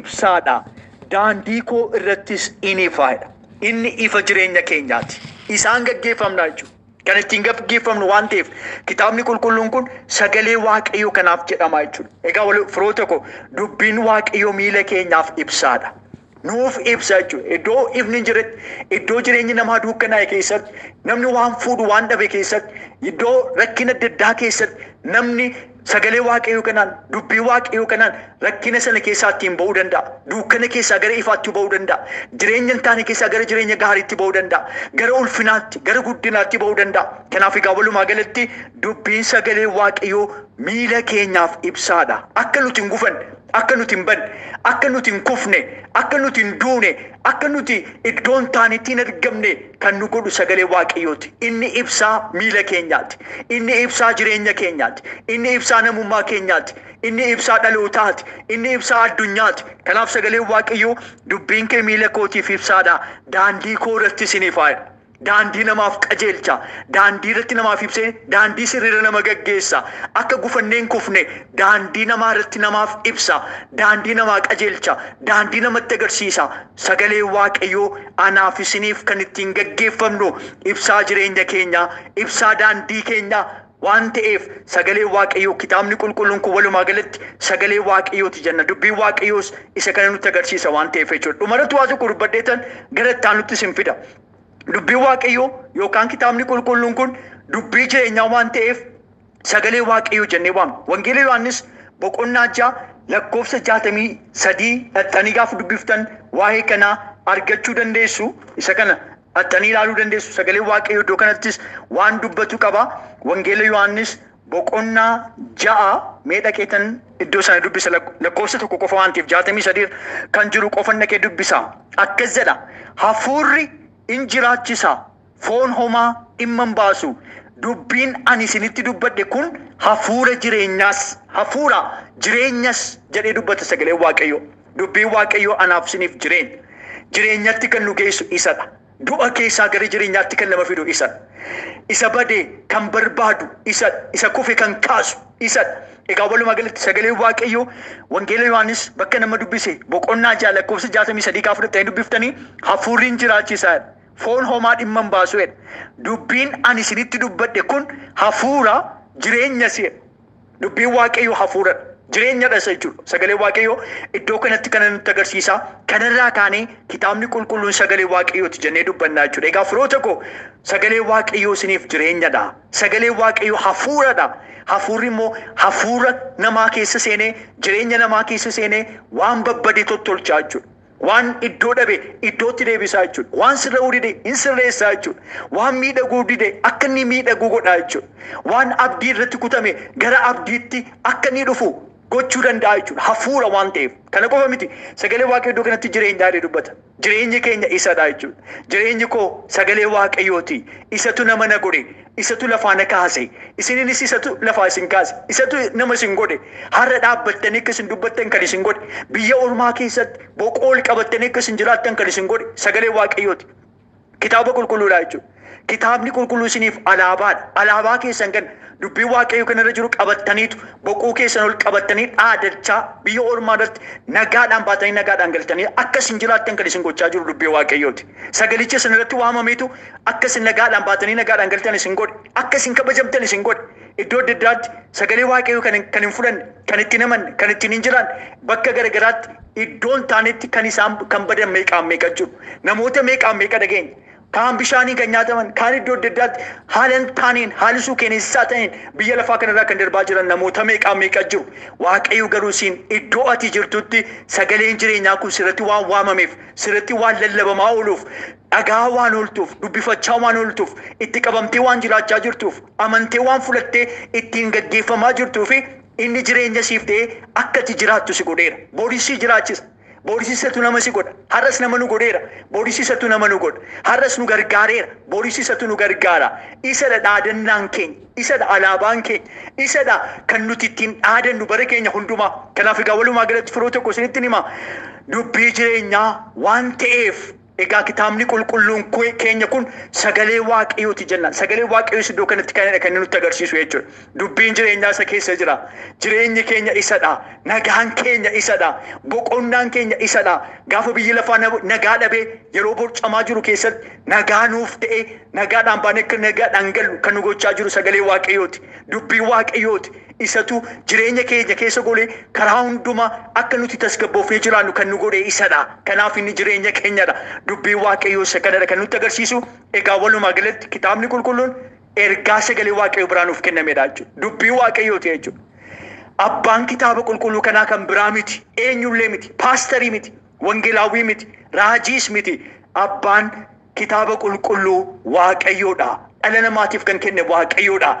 ibsaadha. Daandii koo irrattis in ifaadha. Inni ifa jireenya keenyaati. Isaan gaggeeffamna jechuudha. Kan ittiin gaggeeffamnu waan ta'eef kitaabni qulqulluun kun sagalee Waaqayyoo kanaaf jedhama jechuudha. Egaa firoota koo, dubbiin Waaqayyoo miila keenyaaf ibsaadha. Nuuf ibsa jechuudha. Iddoo ifni hin jirretti, iddoo jireenyi namaa dukkanaa'e keessatti, namni waan fuudhu waan dhabe keessatti, iddoo rakkina adda addaa keessatti namni sagalee Waaqayyoo kanaan, dubbii Waaqayyoo kanaan rakkina sana keessaa ittiin ba'uu danda'a. Dukkana keessaa gara ifaatti ba'uu danda'a. Jireenya hin taane keessaa gara jireenya gaariitti ba'uu danda'a. Gara ulfinaatti, gara guddinaatti ba'uu danda'a. Kanaaf egaa walumaa galatti dubbiin sagalee Waaqayyoo miila keenyaaf ibsaadha. Akka nuti hin gufanne, akka nuti hin banne, akka nuti hin kufne, akka nuti hin duune, akka nuti iddoo hin taanetti hin argamne kan nu godhu sagalee Waaqayyooti. Inni ibsaa miila keenyaati. Inni ibsaa jireenya keenyaati. Inni ibsaa namummaa keenyaati. Inni ibsaa dhalootaati. Inni ibsaa addunyaati. Kanaaf sagaleen Waaqayyoo dubbiin kee miila kootiif ibsaadha. Daandii koo irratti isiniif faaya. Daandii namaaf qajeelcha. Daandii irratti namaaf ibsee daandii sirriirra nama gaggeessa. Akka gufannee hin kufne daandii namaa irratti namaaf ibsa. Daandii namaa qajeelcha. Daandii namatti agarsiisa. Sagalee Waaqayyoo anaaf isiniif kan ittiin gaggeeffamnu ibsaa jireenya keenyaa, ibsaa daandii keenyaa waan ta'eef sagalee Waaqayyoo kitaabni qulqulluun kun walumaa galatti sagalee Waaqayyooti jenna. Dubbiin Waaqayyoos isa kana nutti agarsiisa waan ta'eef jechuudha. Dhumarratti waa tokko dubbadheetan gara itti aanutti isin fida. Dubbiin Waaqayyoo yookaan kitaabni qulqulluun kun dubbii jireenyaa waan ta'eef sagalee Waaqayyoo jennee waamna. Wangeela Yohaannis boqonnaa 6 lakkoofsa 63 dhaxxanii gaafa dubbiftan waa'ee kanaa argachuu dandeessu. Isa kana dhaxxanii ilaaluu dandeessu. Sagalee Waaqayyoo iddoo kanattis waan dubbatu qaba. Wangeela Yohaannis boqonnaa 6 mee dhaqeetan iddoo sana dubbisa. Lakkoofsa 1 qofa waan ta'eef 63 kan jiru qofan dhaqee dubbisa. Akkas jedha. Hafuurri in jiraachisa, foon homaa dhimma hin baasu. Dubbiin ani isinitti dubbadhe kun hafuura jireenyaas, hafuura jireenyas jedhee dubbata sagaleen Waaqayyoo. Dubbiin Waaqayyoo anaaf isiniif jireenya. Jireenyatti kan nu geessu isadha. Du'a keessaa gara jireenyaatti kan nama fidu isadha. Isa bade kan barbaadu isadha. Isa kufe kan kaasu isadha. Egaa walumaa galatti sagaleen Waaqayyoo Wangeela Yohaannis bakka nama dubbise boqonnaa 6 lakkoofsa 63 gaafa fudhattanii dubbiftanii hafuurri hin jiraachisaa. Foon homaa dhimma hin baasu jedha. Dubbiin ani isinitti dubbadhe kun hafuura jireenya si'a. Dubbiin Waaqayyoo hafuuradha. Jireenyadha isa jechuudha. Sagalee Waaqayyoo iddoo kanatti kana nutti agarsiisa. Kanarraa kaanee kitaabni qulqulluun sagalee Waaqayyooti jennee dubbannaa jechuudha. Egaa firoota koo, sagalee Waaqayyoo isiniif jireenyadha. Sagalee Waaqayyoo hafuuradha. Hafuurri immoo hafuura namaa keessa seenee jireenya namaa keessa seenee waan babbade tottolchaa jechuudha. Waan iddoo dhabe iddootti deebisaa jechuudha. Waan sirra'uu dide hin sirreessaa jechuudha. Waan miidhaguu dide akka inni miidhaguu godhaa jechuudha. Waan abdii irratti kutame gara abdiitti akka inni dhufu gochuu danda'a jechuudha. Hafuura waan ta'eef. Kana qofa miti. Sagalee Waaqayyoo iddoo kanatti jireenyaa jedhee dubbata. Jireenyi keenya isadha jechuudha. Jireenyi koo sagalee Waaqayyooti. Isatu nama na godhe. Isatu lafaa na kaase. Isininis isatu lafaa isin kaase. Isatu nama isin godhe. Har'a dhaabbattanii akka isin dubbattan kan isin godhe. Biyya ormaa keessatti boqool qabattanii akka isin jiraattan kan isin godhe sagalee Waaqayyooti. Kitaaba qulqulluudha jechuudha. Kitaabni qulqulluu isiniif alaabaadha. Alaabaa keessan kan dubbii Waaqayyoo kanarra jiru qabattaniitu boquu keessan ol qabattanii dhaadachaa biyya ormaa irratti nagaadhaan baatanii nagaadhaan galtanii akka isin jiraattan kan isin gochaa jiru dubbii Waaqayyooti. Sagalicha isin irratti waamameetu akka isin nagaadhaan baatanii nagaadhaan galtan isin godhe. Akka isin kabajamtan isin godhe. Iddoo adda addaatti sagalee Waaqayyoo kan hin fudhanne, kan ittiin amanne, kan ittiin hin jiraanne bakka garagaraatti iddoon taanetti kan isaan kan badan meeqaan meeqa jiru. Namoota meeqaan meeqa dhageenya. Kaan bishaaniin kan nyaataman, kaan iddoo adda addaatti haala hin taaneen, haala suukenessaa ta'een biyya lafaa kanarraa kan darbaa jiran namoota meeqaan meeqa jiru. Waaqayyo garuu siin iddoo ati jirtutti sagaleen jireenyaa kun sirratti waan waamameef, sirratti waan lallabamaa ooluuf, dhagaa waan ooltuuf, dubbifachaa waan ooltuuf, itti qabamtee waan jiraachaa jirtuuf, amantee waan fudhattee ittiin gaggeeffamaa jirtuu fi inni jireenya siif ta'ee akka ati jiraattu si godheera. Boorisii jiraachisa. Boorisiisatu nama si godha. Har'as nama nu godheera. Boorisiisatu nama nu godha. Har'as nu gargaareera. Boorisiisatu nu gargaara. Isadha dhaadannaan keenya. Isadha alaabaan keenya. Isadha kan nuti ittiin dhaadannu bara keenya hundumaa. Kanaaf egaa walumaa galatti firoota koo isinitti hima. Dubbii jireenyaa waan ta'eef Egaa kitaabni qulqulluun keenya kun sagalee Waaqayyooti jenna. Sagalee Waaqayyoos iddoo kanatti kanadha kan inni nutti agarsiisu jechuudha. Dubbiin jireenyaa isa keessa jira. Jireenyi keenya isadha. Nagaan keenya isadha. Boqonnaan keenya isadha. Gaafa biyyi lafaa nagaa dhabee yeroo borcamaa jiru keessatti nagaa nuuf ta'e, nagaadhaan baanee akka nagaadhaan gallu kan nu gochaa jiru sagalee Waaqayyooti. Dubbiin Waaqayyooti. Isatu jireenya keenya keessa golee karaa hundumaa akka nuti tasgabboofnee jiraannu kan nu godhe isadha. Kanaaf inni jireenya keenyadha. Dubbiin Waaqayyoo isa kanadha kan nutti agarsiisu. Egaa walumaa galatti kitaabni qulqulluun ergaa sagalee Waaqayyoo biraa nuuf kennamedha jechuudha. Dubbii Waaqayyooti jechuudha. Abbaan kitaaba qulqulluu kanaa kan biraa miti, eenyullee miti, paasterii miti, wangeelaawwii miti, raajiis miti. Abbaan kitaaba qulqulluu Waaqayyoodha. Dhala namaatiif kan kenne Waaqayyoodha.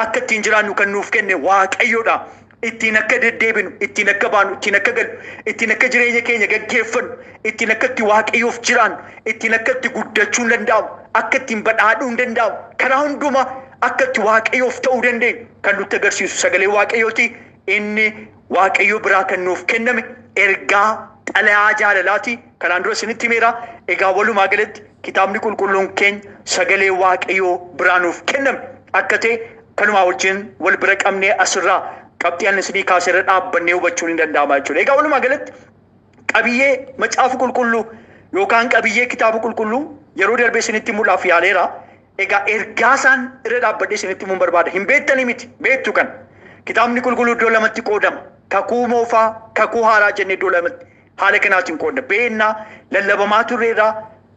Akka ittiin jiraannu kan nuuf kenne Waaqayyoodha. Ittiin akka deddeebinu, ittiin akka baanu, ittiin akka gallu, ittiin akka jireenya keenya gaggeeffannu, ittiin akka itti Waaqayyoof jiraannu, ittiin akka itti guddachuu hin danda'amu, akka ittiin badhaadhuu hin danda'amu, karaa hundumaa akka itti Waaqayyoof ta'uu dandeenyu kan nutti agarsiisu sagalee Waaqayyooti. Inni Waaqayyo biraa kan nuuf kenname ergaa xalayaa jaalalaati. Kanaan dura isinitti himeera. Egaa walumaa galatti kitaabni qulqulluun keenya sagalee Waaqayyoo biraa nuuf kenname akka ta'e kanumaa wajjin wal bira qabnee asirraa qabxii ani isinii kaasee irra dhaabbannee hubachuun hin danda'ama jechuudha. Egaa walumaa galatti qabiyyee macaafa qulqulluu yookaan qabiyyee kitaaba qulqulluu yeroo darbee isinitti himuudhaaf yaaleera. Egaa ergaa isaan irra dhaabbadhee isinitti himuun barbaada. Hin beektanii miti, beektu kan. Kitaabni qulqulluu iddoo lamatti qoodama. Kakuu moofaa, kakuu haaraa jennee iddoo lamatti haala kanaatiin qoodna. Beennaa lallabamaa turreerraa,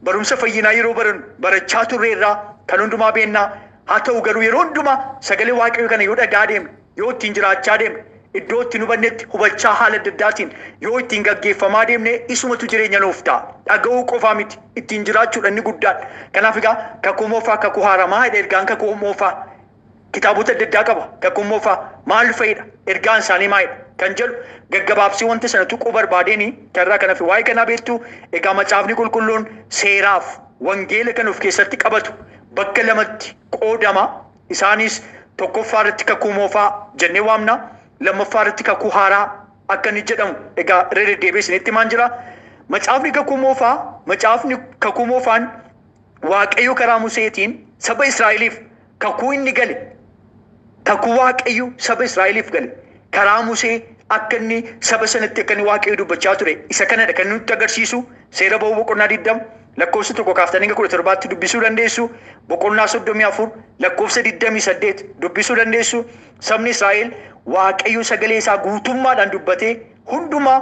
barumsa fayyinaa yeroo barannu barachaa turreerraa kan hundumaa beennaa. Haa ta'u garuu yeroo hundumaa sagalee Waaqayyoo kana yoo dhagaa deemne, yoo ittiin jiraachaa deemne, iddoo itti hubannetti hubachaa haala adda addaatiin yoo ittiin gaggeeffamaa deemne isumatu jireenya nuuf ta'a. Dhaga'uu qofaa miti, ittiin jiraachuudha inni guddaan. Kanaaf egaa kakuu moofaa, kakuu haaraa maalidha ergaan kakuu moofaa? Kitaabota adda addaa qaba. Kakuu moofaa maal fa'idha? Ergaan isaanii maalidha? Kan jedhu gaggabaabsii wanta sana tuquu barbaadeen karraa kanaaf waa'ee kanaa beektu. Egaa macaafni qulqulluun seeraaf wangeela kan of keessatti qabatu bakka lamatti qoodama. Isaanis tokkoffaa irratti kakuu moofaa jennee waamna. Lammaffaa irratti kakuu haaraa akka inni jedhamu egaa irra deddeebi'ee isinitti himaan jira. Macaafni kakuu moofaa, macaafni kakuu moofaan Waaqayyo karaa Museetiin saba Israa'eliif kakuu inni gale, kakuu Waaqayyo saba Israa'eliif gale karaa Musee akka inni saba sanatti akka inni Waaqayyo dubbachaa ture isa kanadha kan nutti agarsiisu. Seera ba'uu boqonnaa 20 lakkoofsa 1 kaaftanii hanga 17tti dubbisuu dandeessu. Boqonnaa 34 lakkoofsa 28 dubbisuu dandeessu. Sabni Israa'el Waaqayyo sagalee isaa guutummaadhaan dubbatee hundumaa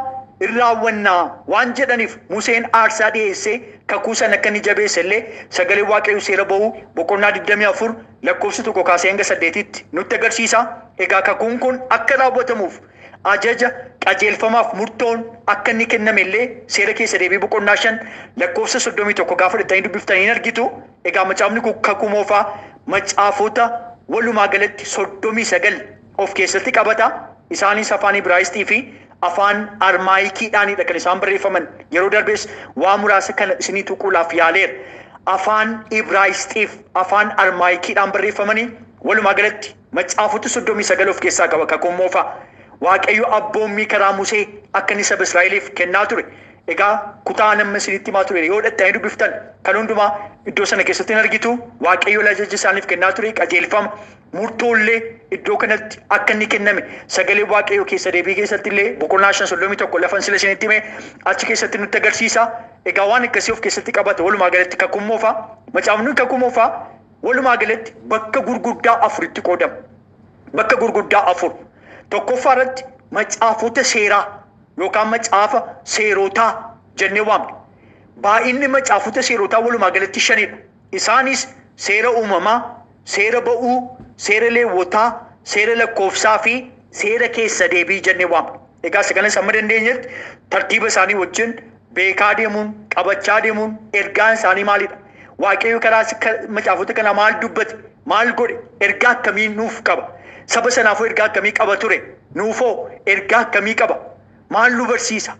irraawwannaa waan jedhaniif Museen aarsaa dhiyeessee kakuu sana akka inni jabeesse illee sagalee Waaqayyo seera ba'uu boqonnaa 24 lakkoofsa 1 kaasee hanga 8tti nutti agarsiisa. Egaa kakuun kun akka raawwatamuuf ajaja qajeelfamaaf murtoon akka inni kenname illee seera keessa deebii boqonnaa 5 lakkoofsa 31 gaafa fudhattanii dubbiftanii hin argitu. Egaa macaafni kun kakuu moofaa macaafota walumaa galatti 39 of keessatti qabata. Isaanis afaan Ibraayisxii fi afaan Armaayikiidhaanidha kan isaan barreeffaman. Yeroo darbees waa muraasa kana isinii tuquudhaaf yaaleera. Afaan Ibraayisxiif afaan Armaayikiidhaan barreeffamanii walumaa galatti macaafota 39 of keessaa qaba kakuun moofaa. Waaqayyo abboommii karaa Musee akka inni saba Israa'eliif kennaa ture. Egaa kutaa nama isinitti himaa ture yoo dhattanii dubbiftan kan hundumaa iddoo sana keessatti hin argitu. Waaqayyo ajaja isaaniif kennaa ture qajeelfama murtoollee iddoo kanatti akka inni kenname sagalee Waaqayyoo keessa deebii keessatti illee boqonnaa 5 31 lafan sila isinitti hime achi keessatti nutti agarsiisa. Egaa waan akkasii of keessatti qabata walumaa galatti kakuun moofaa. Macaafni kakuu moofaa walumaa galatti bakka gurguddaa afuritti qoodama. Bakka gurguddaa afur. Tokkoffaa irratti macaafota seeraa yookaan macaafa seerotaa jennee waamna. Baay'inni macaafota seerotaa walumaa galatti 5dha. Isaanis seera uumamaa, seera ba'uu, seera leewwotaa, seera lakkoofsaa fi seera keessa deebii jennee waamna. Egaa isa kanas amma dandeenyetti tartiiba isaanii wajjin beekaa deemuun, qabachaa deemuun ergaan isaanii maalidha? Waaqayyo karaa macaafota kanaa maal dubbate? Maal godhe? Ergaa akkamii nuuf qaba? Saba sanaafuu ergaa akkamii qaba ture? Nuufoo ergaa akkamii qaba? Maal nu barsiisa?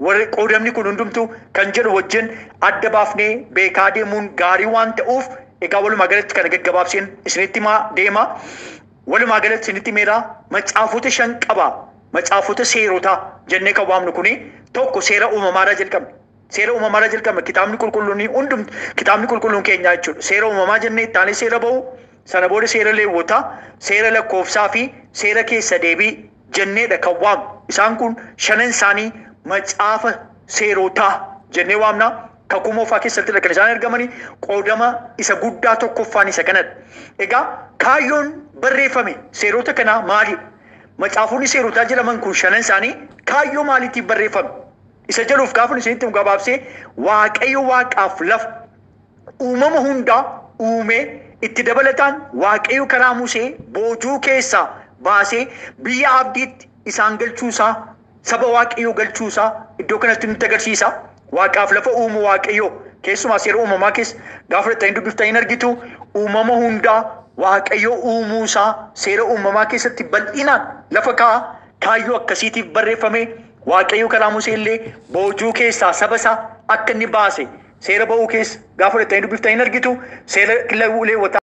Warri qoodamni kun hundumtuu kan jedhu wajjin adda baafnee beekaa deemuun gaarii waan ta'uuf egaa walumaa galatti kana gaggabaabseen isinitti himaa deema. Walumaa galatti isinitti himeera. Macaafota 5 qaba. Macaafota seerotaa jennee kan waamnu kuni tokko seera uumamaarraa jalqabna. Seera uumamaa jalqaba kitaabni qulqulluun hundum kitaabni qulqulluun keenyaa jechuudha. Seera uumamaa jennee itti aanee seera ba'uu, sana booda seera leewwotaa, seera lakkoofsaa fi seera keessa deebii jenneedha kan waamnu. Isaan kun shanan isaanii macaafa seerotaa jennee waamna. Kakuu moofaa keessatti kan isaan argamanii qoodama isa guddaa tokkoffaan isa kanadha. Egaa kaayyoon barreeffame seerota kanaa maalidha? Macaafonni seerotaa jedhaman kun shanan isaanii kaayyoo maaliitiif barreeffame? Isa jedhuuf gaafa isinitti gabaabsee Waaqayyo waaqaaf lafa uumama hundaa uumee itti dabalataan Waaqayyo karaa Musee boojuu keessaa baasee biyya abdiitti isaan galchuusaa, saba Waaqayyoo galchuusaa iddoo kanatti nutti agarsiisa. Waaqaaf lafa uumu Waaqayyo keessumaa seera uumamaa keessa gaafa fudhattanii dubbiftanii argitu uumama hundaa Waaqayyo uumuusaa seera uumamaa keessatti bal'inaan lafa kaa'a. Kaayyoo akkasiitiif barreeffame. Waaqayyo karaa Musee illee boojuu keessaa saba isaa akka inni baase seera ba'uu keessa gaafa fudhattanii dubbiftanii argitu seera leewwotaa.